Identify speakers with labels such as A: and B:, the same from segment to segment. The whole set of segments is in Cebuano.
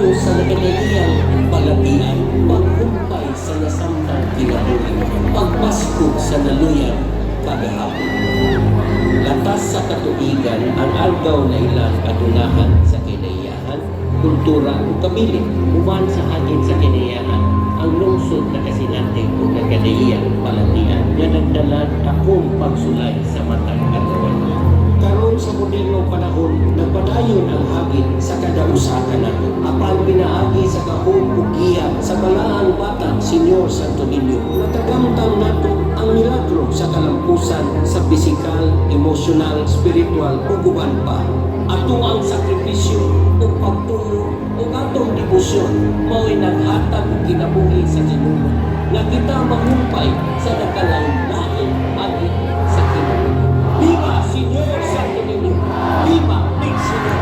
A: Pagkaayo sa nagkadaiyang balatian, paghumpay sa nasamtang kinabuhi, pagbaskog sa naluyang kagahapon. Latas sa katuigan, ang algaw na ilang adunahan sa kinaiyahan, kultura ug kabilin, uban sa hagit sa kinaiyahan, ang lungsod nakasinati ug nagkadaiyang balatian nga nagdala akong pagsulay sa matag adlaw. Karon sa modernong panahon, nagpadayon ang hagit sa kada usa kanato. Apan pinaagi sa gahom ug giya sa balaang bata, Senyor Santo Niño, natagamtam nato ang milagro sa kalampusan sa pisikal, emosyonal, spiritual ug uban pa. Ato ang sakripisyo ug pagtuo ug atong debosyon mao'y naghatag og kinabuhi sa Ginoo nga kita mahumpay sa nagkalain-lain hagit sa kinabuhi. Viva Señor Santo Niño! Viva Big Señor!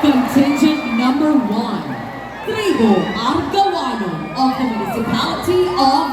B: Contingent number 1, Tribo Argawano of the Municipality of